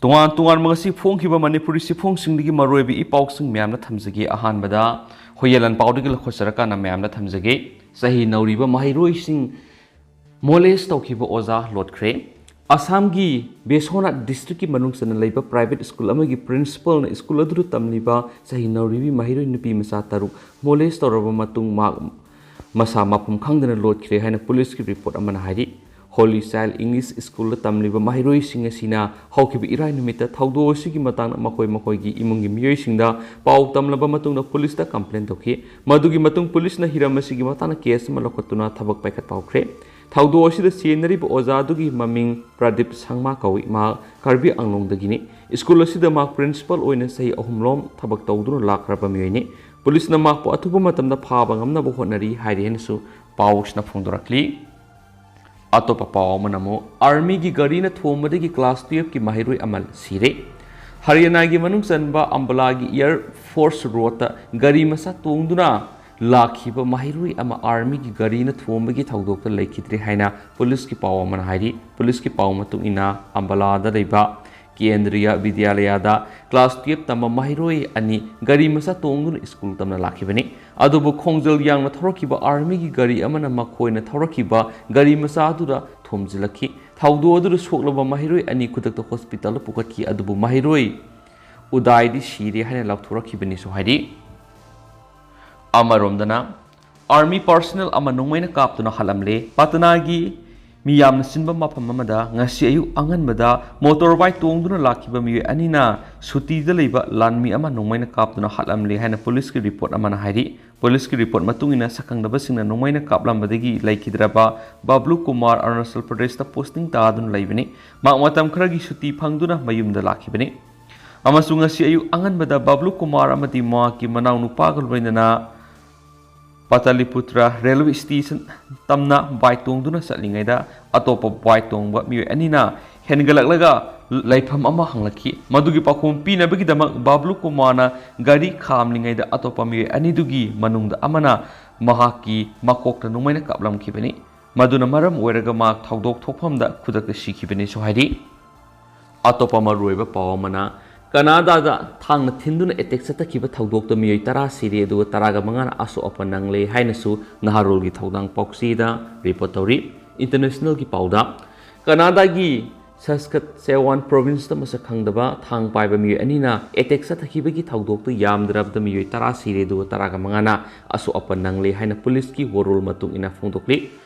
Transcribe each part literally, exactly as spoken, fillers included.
ꯇꯣꯉꯥꯟ ꯇꯣꯉꯥꯟꯕ ꯉꯁꯤ ꯐꯣꯡꯈꯤꯕ ꯃꯅꯤꯄꯨꯔꯤ ꯆꯦꯐꯣꯡꯁꯤꯡꯗꯒꯤ ꯃꯔꯨꯑꯣꯏꯕ ꯏ ꯄꯥꯎꯁꯤꯡ ꯃꯌꯥꯝꯅ ꯊꯝꯖꯒꯦ꯫ ꯑꯍꯥꯟꯕꯗ ꯍꯨꯌꯦꯟ ꯂꯥꯟꯄꯥꯎꯗꯒꯤ ꯂꯧꯈꯠꯆꯔꯀꯥꯟꯗ ꯃꯌꯥꯝꯅ ꯊꯝꯖꯒꯦ꯫ ꯆꯍꯤ ꯅꯧꯔꯤꯕ ꯃꯍꯩꯔꯣꯏꯁꯤꯡ ꯃꯣꯂꯦꯁ ꯇꯧꯈꯤꯕ ꯑꯣꯖꯥ ꯂꯣꯠꯈ꯭ꯔꯦ꯫ ꯑꯁꯥꯝꯒꯤ ꯕꯦꯁꯣꯅꯥꯠ ꯗꯤꯁꯇ꯭ꯔꯤꯛꯀꯤ ꯃꯅꯨꯡ ꯆꯟꯅ ꯂꯩꯕ ꯄ꯭ꯔꯥꯏꯚꯦꯠ ꯁ꯭ꯀꯨꯜ ꯑꯃꯒꯤ ꯄ꯭ꯔꯤꯟꯁꯤꯄꯜꯅ ꯁ꯭ꯀꯨꯜ ꯑꯗꯨꯗ ꯇꯝꯂꯤꯕ ꯆꯍꯤ ꯅꯧꯔꯤꯕꯤ ꯃꯍꯩꯔꯣꯏ ꯅꯨꯄꯤ ꯃꯆꯥ ꯇꯔꯨꯛ ꯃꯣꯂꯦꯁ ꯇꯧꯔꯕ ꯃꯇꯨꯡ ꯃꯍꯥꯛ ꯃꯁꯥ ꯃꯐꯝ ꯈꯪꯗꯅ ꯂꯣꯠꯈ꯭ꯔꯦ ꯍꯥꯏꯅ ꯄꯨꯂꯤꯁꯀꯤ ꯔꯤꯄꯣꯔꯠ ꯑꯃꯅ ꯍꯥꯏꯔꯤ꯫ ꯍꯣꯂꯤ ꯆꯥꯏꯜ ꯏꯪꯂꯤꯁ ꯁ꯭ꯀꯨꯜꯗ ꯇꯝꯂꯤꯕ ꯃꯍꯩꯔꯣꯏꯁꯤꯡ ꯑꯁꯤꯅ ꯍꯧꯈꯤꯕ ꯏꯔꯥꯏ ꯅꯨꯃꯤꯠꯇ ꯊꯧꯗꯣꯛ ꯑꯁꯤꯒꯤ ꯃꯇꯥꯡꯗ ꯃꯈꯣꯏ ꯃꯈꯣꯏꯒꯤ ꯏꯃꯨꯡꯒꯤ ꯃꯤꯑꯣꯏꯁꯤꯡꯗ ꯄꯥꯎ ꯇꯝꯂꯕ ꯃꯇꯨꯡꯗ ꯄꯨꯂꯤꯁꯇ ꯀꯝꯄ꯭ꯂꯦꯟ ꯇꯧꯈꯤ꯫ ꯃꯗꯨꯒꯤ ꯃꯇꯨꯡ ꯄꯨꯂꯤꯁꯅ ꯍꯤꯔꯝ ꯑꯁꯤꯒꯤ ꯃꯇꯥꯡꯗ ꯀꯦꯁ ꯑꯃ ꯂꯧꯈꯠꯇꯨꯅ ꯊꯕꯛ ꯄꯥꯏꯈꯠꯄ ꯍꯧꯈ꯭ꯔꯦ꯫ ꯊꯧꯗꯣꯛ ꯑꯁꯤꯗ ꯆꯦꯟꯅꯔꯤꯕ ꯑꯣꯖꯥ ꯑꯗꯨꯒꯤ ꯃꯃꯤꯡ ꯄ꯭ꯔꯗꯤꯞ ꯁꯪꯃꯥ ꯀꯧꯏ꯫ ꯃꯍꯥꯛ ꯀꯥꯔꯕꯤ ꯑꯪꯂꯣꯡꯗꯒꯤꯅꯤ꯫ ꯁ꯭ꯀꯨꯜ ꯑꯁꯤꯗ ꯃꯍꯥꯛ ꯄ꯭ꯔꯤꯟꯁꯤꯄꯜ ꯑꯣꯏꯅ ꯆꯍꯤ ꯑꯍꯨꯝꯂꯣꯝ ꯊꯕꯛ ꯇꯧꯗꯨꯅ ꯂꯥꯛꯈ꯭ꯔꯕ ꯃꯤꯑꯣꯏꯅꯤ꯫ ꯄꯨꯂꯤꯁꯅ ꯃꯍꯥꯛꯄꯨ ꯑꯊꯨꯕ ꯃꯇꯝꯗ ꯐꯥꯕ ꯉꯝꯅꯕ ꯍꯣꯠꯅꯔꯤ ꯍꯥꯏꯔꯤ ꯍꯥꯏꯅꯁꯨ ꯄꯥꯎꯁꯤꯅ ꯐꯣꯡꯗꯣꯔꯛꯂꯤ꯫ ꯑꯇꯣꯞꯄ ꯄꯥꯎ ꯑꯃꯅ ꯑꯃꯨꯛ ꯑꯥꯔꯃꯤꯒꯤ ꯒꯥꯔꯤꯅ ꯊꯣꯝꯕꯗꯒꯤ ꯀ꯭ꯂꯥꯁ ꯇꯨꯌꯦꯜꯐꯀꯤ ꯃꯍꯩꯔꯣꯏ ꯑꯃ ꯁꯤꯔꯦ꯫ ꯍꯔꯤꯌꯥꯅꯥꯒꯤ ꯃꯅꯨꯡ ꯆꯟꯕ ꯑꯝꯕꯥꯂꯥꯒꯤ ꯏꯌꯔ ꯐꯣꯔꯁ ꯔꯣꯗꯇ ꯒꯥꯔꯤ ꯃꯆꯥ ꯇꯣꯡꯗꯨꯅ ꯂꯥꯛꯈꯤꯕ ꯃꯍꯩꯔꯣꯏ ꯑꯃ ꯑꯥꯔꯃꯤꯒꯤ ꯒꯥꯔꯤꯅ ꯊꯣꯝꯕꯒꯤ ꯊꯧꯗꯣꯛꯇ ꯂꯩꯈꯤꯗ꯭ꯔꯦ ꯍꯥꯏꯅ ꯄꯨꯂꯤꯁꯀꯤ ꯄꯥꯎ ꯑꯃꯅ ꯍꯥꯏꯔꯤ꯫ ꯄꯨꯂꯤꯁꯀꯤ ꯄꯥꯎ ꯃꯇꯨꯡ ꯏꯟꯅ, ꯑꯝꯕꯥꯂꯥꯗ ꯂꯩꯕ ꯀꯦꯟꯗ꯭ꯔꯤꯌꯥ ꯕꯤꯗ꯭ꯌꯥꯂꯌꯥꯗ ꯀ꯭ꯂꯥꯁ ꯇꯨꯌꯦꯜꯐ ꯇꯝꯕ ꯃꯍꯩꯔꯣꯏ ꯑꯅꯤ ꯒꯥꯔꯤ ꯃꯆꯥ ꯇꯣꯡꯗꯨꯅ ꯁ꯭ꯀꯨꯜ ꯇꯝꯅ ꯂꯥꯛꯈꯤꯕꯅꯤ꯫ ꯑꯗꯨꯕꯨ ꯈꯣꯡꯖꯦꯜ ꯌꯥꯡꯅ ꯊꯧꯔꯛꯈꯤꯕ ꯑꯥꯔꯃꯤꯒꯤ ꯒꯥꯔꯤ ꯑꯃꯅ ꯃꯈꯣꯏꯅ ꯊꯧꯔꯛꯈꯤꯕ ꯒꯥꯔꯤ ꯃꯆꯥ ꯑꯗꯨꯗ ꯊꯣꯝꯖꯤꯜꯂꯛꯈꯤ꯫ ꯊꯧꯗꯣꯛ ꯑꯗꯨꯗ ꯁꯣꯛꯂꯕ ꯃꯍꯩꯔꯣꯏ ꯑꯅꯤ ꯈꯨꯗꯛꯇ ꯍꯣꯁꯄꯤꯇꯥꯜꯗ ꯄꯨꯈꯠꯈꯤ, ꯑꯗꯨꯕꯨ ꯃꯍꯩꯔꯣꯏ ꯎꯗꯥꯏꯗꯤ ꯁꯤꯔꯦ ꯍꯥꯏꯅ ꯂꯥꯎꯊꯣꯔꯛꯈꯤꯕꯅꯤꯁꯨ ꯍꯥꯏꯔꯤ꯫ ꯑꯃꯔꯣꯝꯗꯅ, ꯑꯥꯔꯃꯤ ꯄꯥꯔꯁꯣꯅꯦꯜ ꯑꯃ ꯅꯣꯡꯃꯩꯅ ꯀꯥꯞꯇꯨꯅ ꯍꯥꯠꯂꯝꯂꯦ꯫ ꯄꯇꯅꯥꯒꯤ ꯃꯤ ꯌꯥꯝꯅ ꯆꯤꯟꯕ ꯃꯐꯝ ꯑꯃꯗ ꯉꯁꯤ ꯑꯌꯨꯛ ꯑꯉꯟꯕꯗ ꯃꯣꯇꯣꯔ ꯕꯥꯏꯛ ꯇꯣꯡꯗꯨꯅ ꯂꯥꯛꯈꯤꯕ ꯃꯤꯑꯣꯏ ꯑꯅꯤꯅ ꯁꯨꯇꯤꯗ ꯂꯩꯕ ꯂꯥꯟꯃꯤ ꯑꯃ ꯅꯣꯡꯃꯩꯅ ꯀꯥꯞꯇꯨꯅ ꯍꯥꯠꯂꯝꯂꯦ ꯍꯥꯏꯅ ꯄꯨꯂꯤꯁꯀꯤ ꯔꯤꯄꯣꯔꯠ ꯑꯃꯅ ꯍꯥꯏꯔꯤ꯫ ꯄꯨꯂꯤꯁꯀꯤ ꯔꯤꯄꯣꯔꯠ ꯃꯇꯨꯡ ꯏꯟꯅ, ꯁꯛꯈꯪꯗꯕꯁꯤꯡꯅ ꯅꯣꯡꯃꯩꯅ ꯀꯥꯞꯂꯝꯕꯗꯒꯤ ꯂꯩꯈꯤꯗ꯭ꯔꯕ ꯕꯕ꯭ꯂꯨ ꯀꯨꯃꯥꯔ ꯑꯔꯨꯅꯥꯆꯜ ꯄ꯭ꯔꯗꯦꯁꯇ ꯄꯣꯁꯇꯤꯡ ꯇꯥꯗꯨꯅ ꯂꯩꯕꯅꯤ꯫ ꯃꯍꯥꯛ ꯃꯇꯝ ꯈꯔꯒꯤ ꯁꯨꯇꯤ ꯐꯪꯗꯨꯅ ꯃꯌꯨꯝꯗ ꯂꯥꯛꯈꯤꯕꯅꯤ꯫ ꯑꯃꯁꯨꯡ ꯉꯁꯤ ꯑꯌꯨꯛ ꯑꯉꯟꯕꯗ ꯕꯕ꯭ꯂꯨ ꯀꯨꯃꯥꯔ ꯑꯃꯗꯤ ꯃꯍꯥꯛꯀꯤ ꯃꯅꯥꯎ ꯅꯨꯄꯥꯒ ꯂꯣꯏꯅꯅ ꯄꯇꯂꯤꯄꯨꯇ꯭ꯔ ꯔꯦꯜꯋꯦ ꯁ꯭ꯇꯦꯁꯟ ꯇꯝꯅ ꯕꯥꯏꯛ ꯇꯣꯡꯗꯨꯅ ꯆꯠꯂꯤꯉꯩꯗ ꯑꯇꯣꯞꯄ ꯕꯥꯏꯛ ꯇꯣꯡꯕ ꯃꯤꯑꯣꯏ ꯑꯅꯤꯅ ꯍꯦꯟꯒꯠꯂꯛꯂꯒ ꯂꯩꯐꯝ ꯑꯃ ꯍꯪꯂꯛꯈꯤ꯫ ꯃꯗꯨꯒꯤ ꯄꯥꯎꯈꯨꯝ ꯄꯤꯅꯕꯒꯤꯗꯃꯛ ꯕꯕ꯭ꯂꯨ ꯀꯨꯃꯥꯔꯅ ꯒꯥꯔꯤ ꯈꯥꯝꯂꯤꯉꯩꯗ ꯑꯇꯣꯞꯄ ꯃꯤꯑꯣꯏ ꯑꯅꯤꯗꯨꯒꯤ ꯃꯅꯨꯡꯗ ꯑꯃꯅ ꯃꯍꯥꯛꯀꯤ ꯃꯀꯣꯛꯇ ꯅꯣꯡꯃꯩꯅ ꯀꯥꯞꯂꯝꯈꯤꯕꯅꯤ꯫ ꯃꯗꯨꯅ ꯃꯔꯝ ꯑꯣꯏꯔꯒ ꯃꯍꯥꯛ ꯊꯧꯗꯣꯛ ꯊꯣꯛꯐꯝꯗ ꯈꯨꯗꯛꯇ ꯁꯤꯈꯤꯕꯅꯤꯁꯨ ꯍꯥꯏꯔꯤ꯫ ꯑꯇꯣꯞꯄ ꯃꯔꯨꯑꯣꯏꯕ ꯄꯥꯎ ꯑꯃꯅ, ꯀꯅꯥꯗꯥꯗ ꯊꯥꯡꯅ ꯊꯤꯟꯗꯨꯅ ꯑꯦꯇꯦꯛ ꯆꯠꯊꯈꯤꯕ ꯊꯧꯗꯣꯛꯇ ꯃꯤꯑꯣꯏ ꯇꯔꯥ ꯁꯤꯔꯦ ꯑꯗꯨꯒ ꯇꯔꯥꯒ ꯃꯉꯥꯅ ꯑꯁꯣꯛ ꯑꯄꯟ ꯅꯪꯂꯦ ꯍꯥꯏꯅꯁꯨ ꯅꯍꯥꯔꯣꯜꯒꯤ ꯊꯧꯗꯥꯡ ꯄꯥꯎꯆꯦꯗ ꯔꯤꯄꯣꯔꯠ ꯇꯧꯔꯤ꯫ ꯏꯟꯇꯔꯅꯦꯁꯅꯦꯜꯒꯤ ꯄꯥꯎꯗ, ꯀꯅꯥꯗꯥꯒꯤ ꯁꯁꯀꯠꯆꯦꯋꯥꯟ ꯄ꯭ꯔꯣꯚꯤꯟꯁꯇ ꯃꯁꯛ ꯈꯪꯗꯕ ꯊꯥꯡ ꯄꯥꯏꯕ ꯃꯤꯑꯣꯏ ꯑꯅꯤꯅ ꯑꯦꯇꯦꯛ ꯆꯠꯊꯈꯤꯕꯒꯤ ꯊꯧꯗꯣꯛꯇ ꯌꯥꯝꯗ꯭ꯔꯕꯗ ꯃꯤꯑꯣꯏ ꯇꯔꯥ ꯁꯤꯔꯦ ꯑꯗꯨꯒ ꯇꯔꯥꯒ ꯃꯉꯥꯅ ꯑꯁꯣꯛ ꯑꯄꯟ ꯅꯪꯂꯦ ꯍꯥꯏꯅ ꯄꯨꯂꯤꯁꯀꯤ ꯋꯥꯔꯣꯜ ꯃꯇꯨꯡ ꯏꯟꯅ ꯐꯣꯡꯗꯣꯛꯂꯤ꯫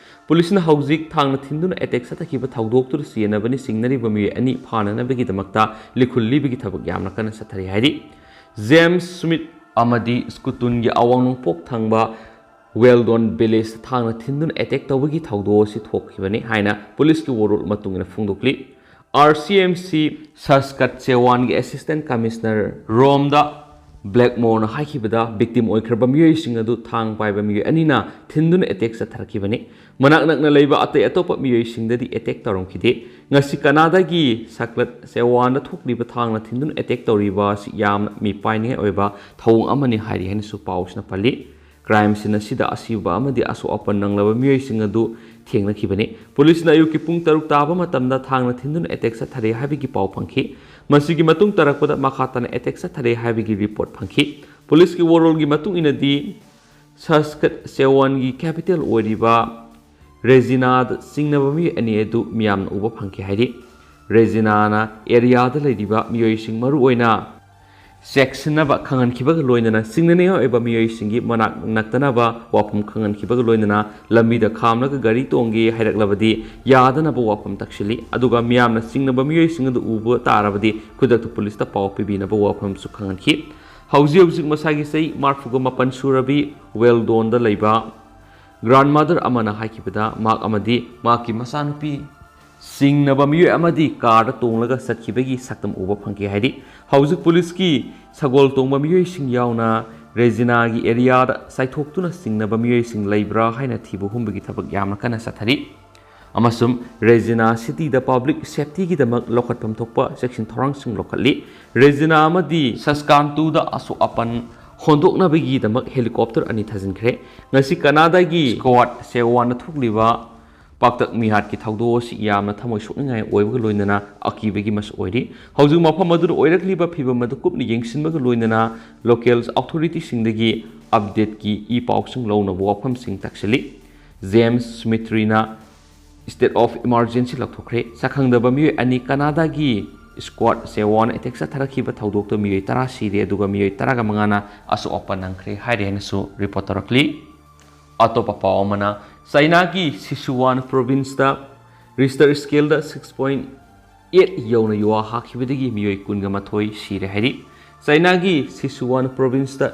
ꯄꯨꯂꯤꯁꯅ ꯍꯧꯖꯤꯛ ꯊꯥꯡꯅ ꯊꯤꯟꯗꯨꯅ ꯑꯦꯇꯦꯛ ꯆꯠꯊꯈꯤꯕ ꯊꯧꯗꯣꯛꯇꯨꯗ ꯆꯦꯟꯅꯕꯅꯤ ꯆꯤꯡꯅꯔꯤꯕ ꯃꯤꯑꯣꯏ ꯑꯅꯤ ꯐꯥꯅꯅꯕꯒꯤꯗꯃꯛꯇ ꯂꯤꯈꯨꯜ ꯂꯤꯕꯒꯤ ꯊꯕꯛ ꯌꯥꯝꯅ ꯀꯟꯅ ꯆꯠꯊꯔꯤ ꯍꯥꯏꯔꯤ꯫ ꯖꯦꯝꯁ ꯁ꯭ꯃꯤꯠ ꯑꯃꯗꯤ ꯁ꯭ꯀꯨꯇꯨꯟꯒꯤ ꯑꯋꯥꯡ ꯅꯣꯡꯄꯣꯛ ꯊꯪꯕ ꯋꯦꯜꯗꯣꯟ ꯚꯤꯂꯦꯖꯇ ꯊꯥꯡꯅ ꯊꯤꯟꯗꯨꯅ ꯑꯦꯇꯦꯛ ꯇꯧꯕꯒꯤ ꯊꯧꯗꯣꯛ ꯑꯁꯤ ꯊꯣꯛꯈꯤꯕꯅꯤ ꯍꯥꯏꯅ ꯄꯨꯂꯤꯁꯀꯤ ꯋꯥꯔꯣꯜ ꯃꯇꯨꯡ ꯏꯟꯅ ꯐꯣꯡꯗꯣꯛꯂꯤ꯫ R C M C ꯁꯁꯀꯠꯆꯦꯋꯥꯟꯒꯤ assistant commissioner ꯔꯣꯝꯗ ꯕ꯭ꯂꯦꯛꯃꯣꯔꯅ ꯍꯥꯏꯈꯤꯕꯗ, ꯚꯤꯛꯇꯤꯝ ꯑꯣꯏꯈ꯭ꯔꯕ ꯃꯤꯑꯣꯏꯁꯤꯡ ꯑꯗꯨ ꯊꯥꯡ ꯄꯥꯏꯕ ꯃꯤꯑꯣꯏ ꯑꯅꯤꯅ ꯊꯤꯟꯗꯨꯅ ꯑꯦꯇꯦꯛ ꯆꯠꯊꯔꯛꯈꯤꯕꯅꯤ꯫ ꯃꯅꯥꯛ ꯅꯛꯅ ꯂꯩꯕ ꯑꯇꯩ ꯑꯇꯣꯞꯄ ꯃꯤꯑꯣꯏꯁꯤꯡꯗꯗꯤ ꯑꯦꯇꯦꯛ ꯇꯧꯔꯝꯈꯤꯗꯦ꯫ ꯉꯁꯤ ꯀꯅꯥꯗꯥꯒꯤ ꯁꯁꯀꯠꯆꯦꯋꯥꯟꯗ ꯊꯣꯛꯂꯤꯕ ꯊꯥꯡꯅ ꯊꯤꯟꯗꯨꯅ ꯑꯦꯇꯦꯛ ꯇꯧꯔꯤꯕ ꯑꯁꯤ ꯌꯥꯝꯅ ꯃꯤꯄꯥꯏꯅꯤꯡꯉꯥꯏ ꯑꯣꯏꯕ ꯊꯧꯑꯣꯡ ꯑꯃꯅꯤ ꯍꯥꯏꯔꯤ ꯍꯥꯏꯅꯁꯨ ꯄꯥꯎꯁꯤꯅ ꯄꯜꯂꯤ꯫ ꯀ꯭ꯔꯥꯏꯝ ꯁꯤꯟ ꯑꯁꯤꯗ ꯑꯁꯤꯕ ꯑꯃꯗꯤ ꯑꯁꯣꯛ ꯑꯄꯟ ꯅꯪꯂꯕ ꯃꯤꯑꯣꯏꯁꯤꯡ ꯑꯗꯨ ꯊꯦꯡꯅꯈꯤꯕꯅꯤ꯫ ꯄꯨꯂꯤꯁꯅ ꯑꯌꯨꯛꯀꯤ ꯄꯨꯡ ꯇꯔꯨꯛ ꯇꯥꯕ ꯃꯇꯝꯗ ꯊꯥꯡꯅ ꯊꯤꯟꯗꯨꯅ ꯑꯦꯇꯦꯛ ꯆꯠꯊꯔꯦ ꯍꯥꯏꯕꯒꯤ ꯄꯥꯎ ꯐꯪꯈꯤ꯫ ꯃꯁꯤꯒꯤ ꯃꯇꯨꯡ ꯇꯥꯔꯛꯄꯗ ꯃꯈꯥ ꯇꯥꯅ ꯑꯦꯇꯦꯛ ꯆꯠꯊꯔꯦ ꯍꯥꯏꯕꯒꯤ ꯔꯤꯄꯣꯔꯠ ꯐꯪꯈꯤ꯫ ꯄꯨꯂꯤꯁꯀꯤ ꯋꯥꯔꯣꯜꯒꯤ ꯃꯇꯨꯡ ꯏꯟꯅꯗꯤ, ꯁꯁꯀꯠꯆꯦꯋꯥꯟꯒꯤ ꯀꯦꯄꯤꯇꯦꯜ ꯑꯣꯏꯔꯤꯕ ꯔꯦꯖꯤꯅꯥꯗ ꯆꯤꯡꯅꯕ ꯃꯤꯑꯣꯏ ꯑꯅꯤ ꯑꯗꯨ ꯃꯤꯌꯥꯝꯅ ꯎꯕ ꯐꯪꯈꯤ ꯍꯥꯏꯔꯤ꯫ ꯔꯦꯖꯤꯅꯥꯅ ꯑꯦꯔꯤꯌꯥꯗ ꯂꯩꯔꯤꯕ ꯃꯤꯑꯣꯏꯁꯤꯡ, ꯃꯔꯨꯑꯣꯏꯅ ꯆꯦꯛꯁꯤꯟꯅꯕ ꯈꯪꯍꯟꯈꯤꯕꯒ ꯂꯣꯏꯅꯅ ꯆꯤꯡꯅꯅꯤꯡꯉꯥꯏ ꯑꯣꯏꯕ ꯃꯤꯑꯣꯏꯁꯤꯡꯒꯤ ꯃꯅꯥꯛ ꯅꯛꯇꯅꯕ ꯋꯥꯐꯝ ꯈꯪꯍꯟꯈꯤꯕꯒ ꯂꯣꯏꯅꯅ ꯂꯝꯕꯤꯗ ꯈꯥꯝꯂꯒ ꯒꯥꯔꯤ ꯇꯣꯡꯒꯦ ꯍꯥꯏꯔꯛꯂꯕꯗꯤ ꯌꯥꯗꯅꯕ ꯋꯥꯐꯝ ꯇꯥꯛꯁꯤꯜꯂꯤ꯫ ꯑꯗꯨꯒ ꯃꯤꯌꯥꯝꯅ ꯆꯤꯡꯅꯕ ꯃꯤꯑꯣꯏꯁꯤꯡ ꯑꯗꯨ ꯎꯕ ꯇꯥꯔꯕꯗꯤ ꯈꯨꯗꯛꯇ ꯄꯨꯂꯤꯁꯇ ꯄꯥꯎ ꯄꯤꯕꯤꯅꯕ ꯋꯥꯐꯝꯁꯨ ꯈꯪꯍꯟꯈꯤ꯫ ꯍꯧꯖꯤꯛ ꯍꯧꯖꯤꯛ ꯃꯁꯥꯒꯤ ꯆꯍꯤ ꯃꯔꯤꯐꯨꯒ ꯃꯥꯄꯟ ꯁꯨꯔꯕꯤ ꯋꯦꯜꯗꯣꯟꯗ ꯂꯩꯕ ꯒ꯭ꯔꯥꯟꯃꯗꯔ ꯑꯃꯅ ꯍꯥꯏꯈꯤꯕꯗ, ꯃꯍꯥꯛ ꯑꯃꯗꯤ ꯃꯍꯥꯛꯀꯤ ꯃꯆꯥꯅꯨꯄꯤ ꯆꯤꯡꯅꯕ ꯃꯤꯑꯣꯏ ꯑꯃꯗꯤ ꯀꯥꯔꯗ ꯇꯣꯡꯂꯒ ꯆꯠꯈꯤꯕꯒꯤ ꯁꯛꯇꯝ ꯎꯕ ꯐꯪꯈꯤ ꯍꯥꯏꯔꯤ꯫ ꯍꯧꯖꯤꯛ ꯄꯨꯂꯤꯁꯀꯤ ꯁꯒꯣꯜ ꯇꯣꯡꯕ ꯃꯤꯑꯣꯏꯁꯤꯡ ꯌꯥꯎꯅ ꯔꯦꯖꯤꯅꯥꯒꯤ ꯑꯦꯔꯤꯌꯥꯗ ꯆꯥꯏꯊꯣꯛꯇꯨꯅ ꯆꯤꯡꯅꯕ ꯃꯤꯑꯣꯏꯁꯤꯡ ꯂꯩꯕ꯭ꯔꯥ ꯍꯥꯏꯅ ꯊꯤꯕ ꯍꯨꯝꯕꯒꯤ ꯊꯕꯛ ꯌꯥꯝꯅ ꯀꯟꯅ ꯆꯠꯊꯔꯤ꯫ ꯑꯃꯁꯨꯡ ꯔꯦꯖꯤꯅꯥ ꯁꯤꯇꯤꯗ ꯄꯕ꯭ꯂꯤꯛ ꯁꯦꯐꯇꯤꯒꯤꯗꯃꯛ ꯂꯧꯈꯠꯐꯝ ꯊꯣꯛꯄ ꯆꯦꯛꯁꯤꯟ ꯊꯧꯔꯥꯡꯁꯤꯡ ꯂꯧꯈꯠꯂꯤ꯫ ꯔꯦꯖꯤꯅꯥ ꯑꯃꯗꯤ ꯁꯁꯀꯥꯟꯇꯨꯗ ꯑꯁꯣꯛ ꯑꯄꯟ ꯍꯣꯟꯗꯣꯛꯅꯕꯒꯤꯗꯃꯛ ꯍꯦꯂꯤꯀꯣꯞꯇꯔ ꯑꯅꯤ ꯊꯥꯖꯤꯟꯈ꯭ꯔꯦ꯫ ꯉꯁꯤ ꯀꯅꯥꯗꯥꯒꯤ ꯁ꯭ꯀꯣꯋꯥꯠ ꯁꯦꯋꯥꯟꯗ ꯊꯣꯛꯂꯤꯕ ꯄꯥꯛꯇꯛ ꯃꯤꯍꯥꯠꯀꯤ ꯊꯧꯗꯣꯛ ꯑꯁꯤ ꯌꯥꯝꯅ ꯊꯃꯣꯏ ꯁꯣꯛꯅꯤꯡꯉꯥꯏ ꯑꯣꯏꯕꯒ ꯂꯣꯏꯅꯅ ꯑꯀꯤꯕꯒꯤ ꯃꯁꯛ ꯑꯣꯏꯔꯤ꯫ ꯍꯧꯖꯤꯛ ꯃꯐꯝ ꯑꯗꯨꯗ ꯑꯣꯏꯔꯛꯂꯤꯕ ꯐꯤꯕꯝ ꯑꯗꯨ ꯀꯨꯞꯅ ꯌꯦꯡꯁꯤꯟꯕꯒ ꯂꯣꯏꯅꯅ local authorityꯁꯤꯡꯗꯒꯤ updateꯀꯤ ꯏ ꯄꯥꯎꯁꯤꯡ ꯂꯧꯅꯕ ꯋꯥꯐꯝꯁꯤꯡ ꯇꯛꯁꯤꯜꯂꯤ꯫ ꯖꯦꯝꯁ ꯁ꯭ꯃꯤꯊ꯭ꯔꯤꯅ state of emergency ꯂꯥꯎꯊꯣꯛꯈ꯭ꯔꯦ꯫ ꯁꯛꯈꯪꯗꯕ ꯃꯤꯑꯣꯏ ꯑꯅꯤ ꯀꯅꯥꯗꯥꯒꯤ squad ꯁꯦꯋꯥꯟ attack ꯆꯠꯊꯔꯛꯈꯤꯕ ꯊꯧꯗꯣꯛꯇ ꯃꯤꯑꯣꯏ ꯇꯔꯥ ꯁꯤꯔꯦ, ꯑꯗꯨꯒ ꯃꯤꯑꯣꯏ ꯇꯔꯥꯒ ꯃꯉꯥꯅ ꯑꯁꯣꯛ ꯑꯄꯟ ꯅꯪꯈ꯭ꯔꯦ ꯍꯥꯏꯔꯦ ꯍꯥꯏꯅꯁꯨ report ꯇꯧꯔꯛꯂꯤ꯫ ꯑꯇꯣꯞꯄ ꯄꯥꯎ ꯑꯃꯅ, ꯆꯥꯏꯅꯥꯒꯤ ꯁꯤꯆꯨꯋꯥꯟ provinceꯇ Richter scaleꯗ six point eight ꯌꯧꯅ ꯌꯨꯋꯥ ꯍꯥꯈꯤꯕꯗꯒꯤ ꯃꯤꯑꯣꯏ ꯀꯨꯟꯒ ꯃꯥꯊꯣꯏ ꯁꯤꯔꯦ ꯍꯥꯏꯔꯤ꯫ ꯆꯥꯏꯅꯥꯒꯤ ꯁꯤꯆꯨꯋꯥꯟ provinceꯇ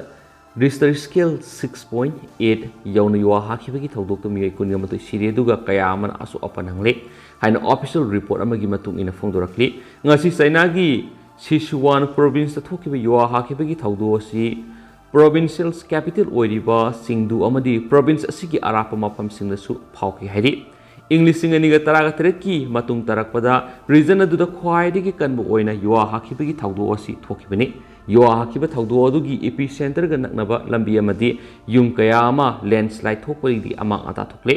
Richter scale six point eight ꯌꯧꯅ ꯌꯨꯋꯥ ꯍꯥꯈꯤꯕꯒꯤ ꯊꯧꯗꯣꯛꯇ ꯃꯤꯑꯣꯏ ꯀꯨꯟꯒ ꯃꯥꯊꯣꯏ ꯁꯤꯔꯦ, ꯑꯗꯨꯒ ꯀꯌꯥ ꯑꯃꯅ ꯑꯁꯣꯛ ꯑꯄꯟ ꯅꯪꯂꯦ ꯍꯥꯏꯅ official report ꯑꯃꯒꯤ ꯃꯇꯨꯡ ꯏꯟꯅ ꯐꯣꯡꯗꯣꯔꯛꯂꯤ꯫ ꯉꯁꯤ ꯆꯥꯏꯅꯥꯒꯤ ꯁꯤꯆꯨꯋꯥꯟ provinceꯇ ꯊꯣꯛꯈꯤꯕ ꯌꯨꯋꯥ ꯍꯥꯈꯤꯕꯒꯤ ꯊꯧꯗꯣꯛ ꯑꯁꯤ provincial capital ꯑꯣꯏꯔꯤꯕ ꯆꯤꯡꯗꯨ ꯑꯃꯗꯤ province ꯑꯁꯤꯒꯤ ꯑꯔꯥꯞꯄ ꯃꯐꯝꯁꯤꯡꯗꯁꯨ ꯐꯥꯎꯈꯤ ꯍꯥꯏꯔꯤ꯫ ꯏꯪ ꯂꯤꯁꯤꯡ ꯑꯅꯤꯒ ꯇꯔꯥꯒ ꯇꯔꯦꯠꯀꯤ ꯃꯇꯨꯡ ꯇꯥꯔꯛꯄꯗ region ꯑꯗꯨꯗ ꯈ꯭ꯋꯥꯏꯗꯒꯤ ꯀꯟꯕ ꯑꯣꯏꯅ ꯌꯨꯋꯥ ꯍꯥꯈꯤꯕꯒꯤ ꯊꯧꯗꯣꯛ ꯑꯁꯤ ꯊꯣꯛꯈꯤꯕꯅꯤ꯫ ꯌꯨꯋꯥ ꯍꯥꯈꯤꯕ ꯊꯧꯗꯣꯛ ꯑꯗꯨꯒꯤ epicenterꯒ ꯅꯛꯅꯕ ꯂꯝꯕꯤ ꯑꯃꯗꯤ ꯌꯨꯝ ꯀꯌꯥ ꯑꯃ landslide ꯊꯣꯛꯄꯗꯒꯤ ꯑꯃꯥꯡ ꯑꯇꯥ ꯊꯣꯛꯂꯦ꯫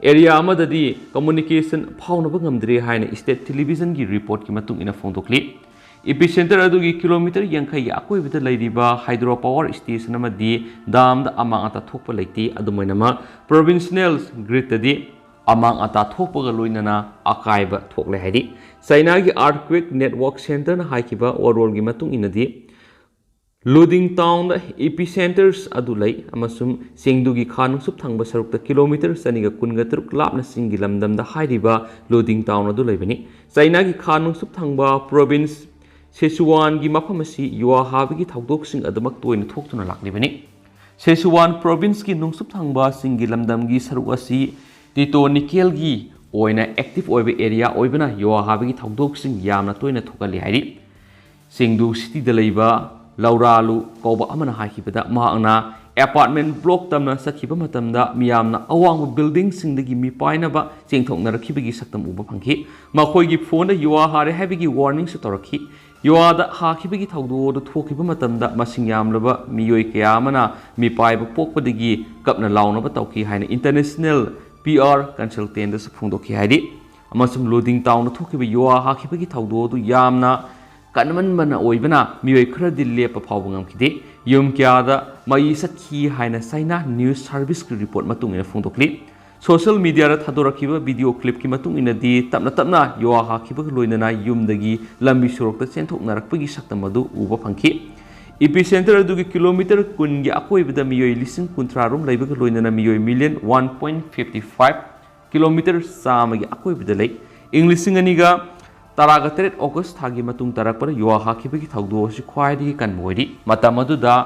Area ꯑꯃꯗꯗꯤ communication ꯐꯥꯎꯅꯕ ꯉꯝꯗ꯭ꯔꯦ ꯍꯥꯏꯅ state televisionꯒꯤ reportꯀꯤ ꯃꯇꯨꯡ ꯏꯟꯅ ꯐꯣꯡꯗꯣꯛꯂꯤ꯫ Epicenter ꯑꯗꯨꯒꯤ kilometre ꯌꯥꯡꯈꯩꯒꯤ ꯑꯀꯣꯏꯕꯗ ꯂꯩꯔꯤꯕ hydro power station ꯑꯃꯗꯤ damꯗ ꯑꯃꯥꯡ ꯑꯇꯥ ꯊꯣꯛꯄ ꯂꯩꯇꯦ꯫ ꯑꯗꯨꯝ ꯑꯣꯏꯅꯃꯛ, provincial gridꯇꯗꯤ ꯑꯃꯥꯡ ꯑꯇꯥ ꯊꯣꯛꯄꯒ ꯂꯣꯏꯅꯅ ꯑꯀꯥꯏꯕ ꯊꯣꯛꯂꯦ ꯍꯥꯏꯔꯤ꯫ ꯆꯥꯏꯅꯥꯒꯤ earthquake network centreꯅ ꯍꯥꯏꯈꯤꯕ ꯋꯥꯔꯣꯜꯒꯤ ꯃꯇꯨꯡ ꯏꯟꯅꯗꯤ, Luding townꯗ epicenters ꯑꯗꯨ ꯂꯩ ꯑꯃꯁꯨꯡ ꯆꯤꯡꯗꯨꯒꯤ ꯈꯥ ꯅꯣꯡꯆꯨꯞ ꯊꯪꯕ ꯁꯔꯨꯛꯇ kilometre ꯆꯅꯤꯒ ꯀꯨꯟꯒ ꯇꯔꯨꯛ ꯂꯥꯞꯅ ꯆꯤꯡꯒꯤ ꯂꯝꯗꯝꯗ ꯍꯥꯏꯔꯤꯕ Luding town ꯑꯗꯨ ꯂꯩꯕꯅꯤ꯫ ꯆꯥꯏꯅꯥꯒꯤ ꯈꯥ ꯅꯣꯡꯆꯨꯞ ꯊꯪꯕ province Sichuanꯒꯤ ꯃꯐꯝ ꯑꯁꯤ ꯌꯨꯋꯥ ꯍꯥꯕꯒꯤ ꯊꯧꯗꯣꯛꯁꯤꯡ ꯑꯗꯨꯃꯛ ꯇꯣꯏꯅ ꯊꯣꯛꯇꯨꯅ ꯂꯥꯛꯂꯤꯕꯅꯤ꯫ Sichuan provinceꯀꯤ ꯅꯣꯡꯆꯨꯞ ꯊꯪꯕ ꯆꯤꯡꯒꯤ ꯂꯝꯗꯝꯒꯤ ꯁꯔꯨꯛ ꯑꯁꯤ tectonicalꯒꯤ ꯑꯣꯏꯅ active ꯑꯣꯏꯕ area ꯑꯣꯏꯕꯅ ꯌꯨꯋꯥ ꯍꯥꯕꯒꯤ ꯊꯧꯗꯣꯛꯁꯤꯡ ꯌꯥꯝꯅ ꯇꯣꯏꯅ ꯊꯣꯛꯍꯜꯂꯤ ꯍꯥꯏꯔꯤ꯫ ꯆꯤꯡꯗꯨ cityꯗ ꯂꯩꯕ ꯂꯧꯔꯥꯂꯨ ꯀꯧꯕ ꯑꯃꯅ ꯍꯥꯏꯈꯤꯕꯗ, ꯃꯍꯥꯛꯅ apartment block ꯇꯝꯅ ꯆꯠꯈꯤꯕ ꯃꯇꯝꯗ ꯃꯤꯌꯥꯝꯅ ꯑꯋꯥꯡꯕ buildingꯁꯤꯡꯗꯒꯤ ꯃꯤꯄꯥꯏꯅꯕ ꯆꯦꯟꯊꯣꯛꯅꯔꯛꯈꯤꯕꯒꯤ ꯁꯛꯇꯝ ꯎꯕ ꯐꯪꯈꯤ꯫ ꯃꯈꯣꯏꯒꯤ phoneꯗ ꯌꯨꯋꯥ ꯍꯥꯔꯦ ꯍꯥꯏꯕꯒꯤ warningꯁꯨ ꯇꯧꯔꯛꯈꯤ꯫ ꯌꯨꯋꯥꯗ ꯍꯥꯈꯤꯕꯒꯤ ꯊꯧꯗꯣꯛ ꯑꯗꯨ ꯊꯣꯛꯈꯤꯕ ꯃꯇꯝꯗ ꯃꯁꯤꯡ ꯌꯥꯝꯂꯕ ꯃꯤꯑꯣꯏ ꯀꯌꯥ ꯑꯃꯅ ꯃꯤꯄꯥꯏꯕ ꯄꯣꯛꯄꯗꯒꯤ ꯀꯞꯅ ꯂꯥꯎꯅꯕ ꯇꯧꯈꯤ ꯍꯥꯏꯅ International ꯄꯤ ꯑꯥꯔ ꯀꯟꯁꯜꯇꯦꯟꯗꯁꯨ ꯐꯣꯡꯗꯣꯛꯈꯤ ꯍꯥꯏꯔꯤ꯫ ꯑꯃꯁꯨꯡ ꯂꯨꯗꯤꯡ ꯇꯥꯎꯅ ꯊꯣꯛꯈꯤꯕ ꯌꯨꯍꯥ ꯍꯥꯈꯤꯕꯒꯤ ꯊꯧꯗꯣꯛ ꯑꯗꯨ ꯌꯥꯝꯅ ꯀꯟꯃꯟꯕꯅ ꯑꯣꯏꯕꯅ ꯃꯤꯑꯣꯏ ꯈꯔꯗꯤ ꯂꯦꯞꯄ ꯐꯥꯎꯕ ꯉꯝꯈꯤꯗꯦ꯫ ꯌꯨꯝ ꯀꯌꯥꯗ ꯃꯩ ꯆꯠꯈꯤ ꯍꯥꯏꯅ ꯆꯥꯏꯅꯥ ꯅ꯭ꯌꯨꯁ ꯁꯥꯔꯚꯤꯁꯀꯤ ꯔꯤꯄꯣꯔꯠ ꯃꯇꯨꯡ ꯏꯟꯅ ꯐꯣꯡꯗꯣꯛꯂꯤ꯫ ꯁꯣꯁꯤꯌꯦꯜ ꯃꯤꯗꯤꯌꯥꯗ ꯊꯥꯗꯣꯔꯛꯈꯤꯕ ꯚꯤꯗꯤꯑꯣ ꯀ꯭ꯂꯤꯞꯀꯤ ꯃꯇꯨꯡ ꯏꯟꯅꯗꯤ, ꯇꯞꯅ ꯇꯞꯅ ꯌꯨꯍꯥ ꯍꯥꯈꯤꯕꯒ ꯂꯣꯏꯅꯅ ꯌꯨꯝꯗꯒꯤ ꯂꯝꯕꯤ ꯁꯣꯔꯣꯛꯇ ꯆꯦꯟꯊꯣꯛꯅꯔꯛꯄꯒꯤ ꯁꯛꯇꯝ ꯑꯗꯨ ꯎꯕ ꯐꯪꯈꯤ꯫ ꯏꯄꯤ ꯁꯦꯟꯇꯔ ꯑꯗꯨꯒꯤ ꯀꯤꯂꯣꯃꯤꯇꯔ ꯀꯨꯟꯒꯤ ꯑꯀꯣꯏꯕꯗ ꯃꯤꯑꯣꯏ ꯂꯤꯁꯤꯡ ꯀꯨꯟꯊ꯭ꯔꯥ ꯔꯣꯝ ꯂꯩꯕꯒ ꯂꯣꯏꯅꯅ ꯃꯤꯑꯣꯏ million one point fifty five kilometre ꯆꯥꯝꯃꯒꯤ ꯑꯀꯣꯏꯕꯗ ꯂꯩ꯫ ꯏꯪ ꯂꯤꯁꯤꯡ ꯑꯅꯤꯒ ꯇꯔꯥꯒ ꯇꯔꯦꯠ ꯑꯣꯒꯁ ꯊꯥꯒꯤ ꯃꯇꯨꯡ ꯇꯥꯔꯛꯄꯗ ꯌꯨꯍꯥ ꯍꯥꯈꯤꯕꯒꯤ ꯊꯧꯗꯣꯛ ꯑꯁꯤ ꯈ꯭ꯋꯥꯏꯗꯒꯤ ꯀꯟꯕ ꯑꯣꯏꯔꯤ꯫ ꯃꯇꯝ ꯑꯗꯨꯗ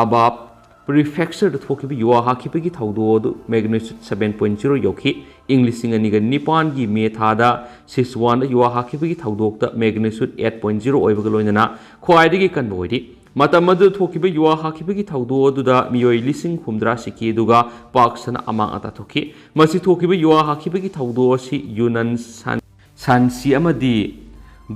ꯑꯕꯥꯕ ꯄ꯭ꯔꯤꯐꯦꯛꯆꯔꯗ ꯊꯣꯛꯈꯤꯕ ꯌꯨꯍꯥ ꯍꯥꯈꯤꯕꯒꯤ ꯊꯧꯗꯣꯛ ꯑꯗꯨ ꯃꯦꯒꯅꯤꯆꯨꯠ ꯁꯚꯦꯟ ꯄꯣꯏꯟ ꯖꯤꯔꯣ ꯌꯧꯈꯤ꯫ ꯏꯪ ꯂꯤꯁꯤꯡ ꯑꯅꯤꯒ ꯅꯤꯄꯥꯟꯒꯤ ꯃꯦ ꯊꯥꯗ ꯁꯤꯆꯨꯋꯥꯟꯗ ꯌꯨꯍꯥ ꯍꯥꯈꯤꯕꯒꯤ ꯊꯧꯗꯣꯛꯇ ꯃꯦꯒꯅꯤꯆꯨꯠ ꯑꯦꯠ ꯄꯣꯏꯟ ꯖꯤꯔꯣ ꯑꯣꯏꯕꯒ ꯂꯣꯏꯅꯅ ꯈ꯭ꯋꯥꯏꯗꯒꯤ ꯀꯟꯕ ꯑꯣꯏꯔꯤ꯫ ꯃꯇꯝ ꯑꯗꯨꯗ ꯊꯣꯛꯈꯤꯕ ꯌꯨꯍꯥ ꯍꯥꯈꯤꯕꯒꯤ ꯊꯧꯗꯣꯛ ꯑꯗꯨꯗ ꯃꯤꯑꯣꯏ ꯂꯤꯁꯤꯡ ꯍꯨꯝꯗ꯭ꯔꯥ ꯁꯤꯈꯤ, ꯑꯗꯨꯒ ꯄꯥꯛ ꯁꯟꯅ ꯑꯃꯥꯡ ꯑꯇꯥ ꯊꯣꯛꯈꯤ꯫ ꯃꯁꯤ ꯊꯣꯛꯈꯤꯕ ꯌꯨꯍꯥ ꯍꯥꯈꯤꯕꯒꯤ ꯊꯧꯗꯣꯛ ꯑꯁꯤ ꯌꯨꯅꯟ, ꯁꯥꯟ-, ꯁꯥꯟꯁꯤ ꯑꯃꯗꯤ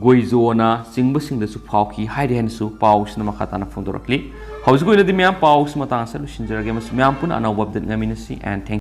ꯒꯣꯏꯖꯣꯅ ꯆꯤꯡꯕꯁꯤꯡꯗꯁꯨ ꯐꯥꯎꯈꯤ ꯍꯥꯏꯔꯤ ꯍꯥꯏꯅꯁꯨ ꯄꯥꯎꯁꯤꯅ ꯃꯈꯥ ꯇꯥꯅ ꯐꯣꯡꯗꯣꯔꯛꯂꯤ꯫ ꯍꯧꯖꯤꯛꯀꯤ ꯑꯣꯏꯅꯗꯤ ꯃꯌꯥꯝ ꯄꯥꯎꯁꯤ ꯃꯇꯥꯡ ꯑꯁꯤꯗ ꯂꯣꯏꯁꯤꯟꯖꯔꯒꯦ, ꯑꯃꯁꯨꯡ ꯃꯌꯥꯝ ꯄꯨꯟꯅ ꯑꯅꯧꯕ ꯑꯞꯗꯦꯠ ꯉꯥꯏꯃꯤꯟꯅꯁꯤ, and thank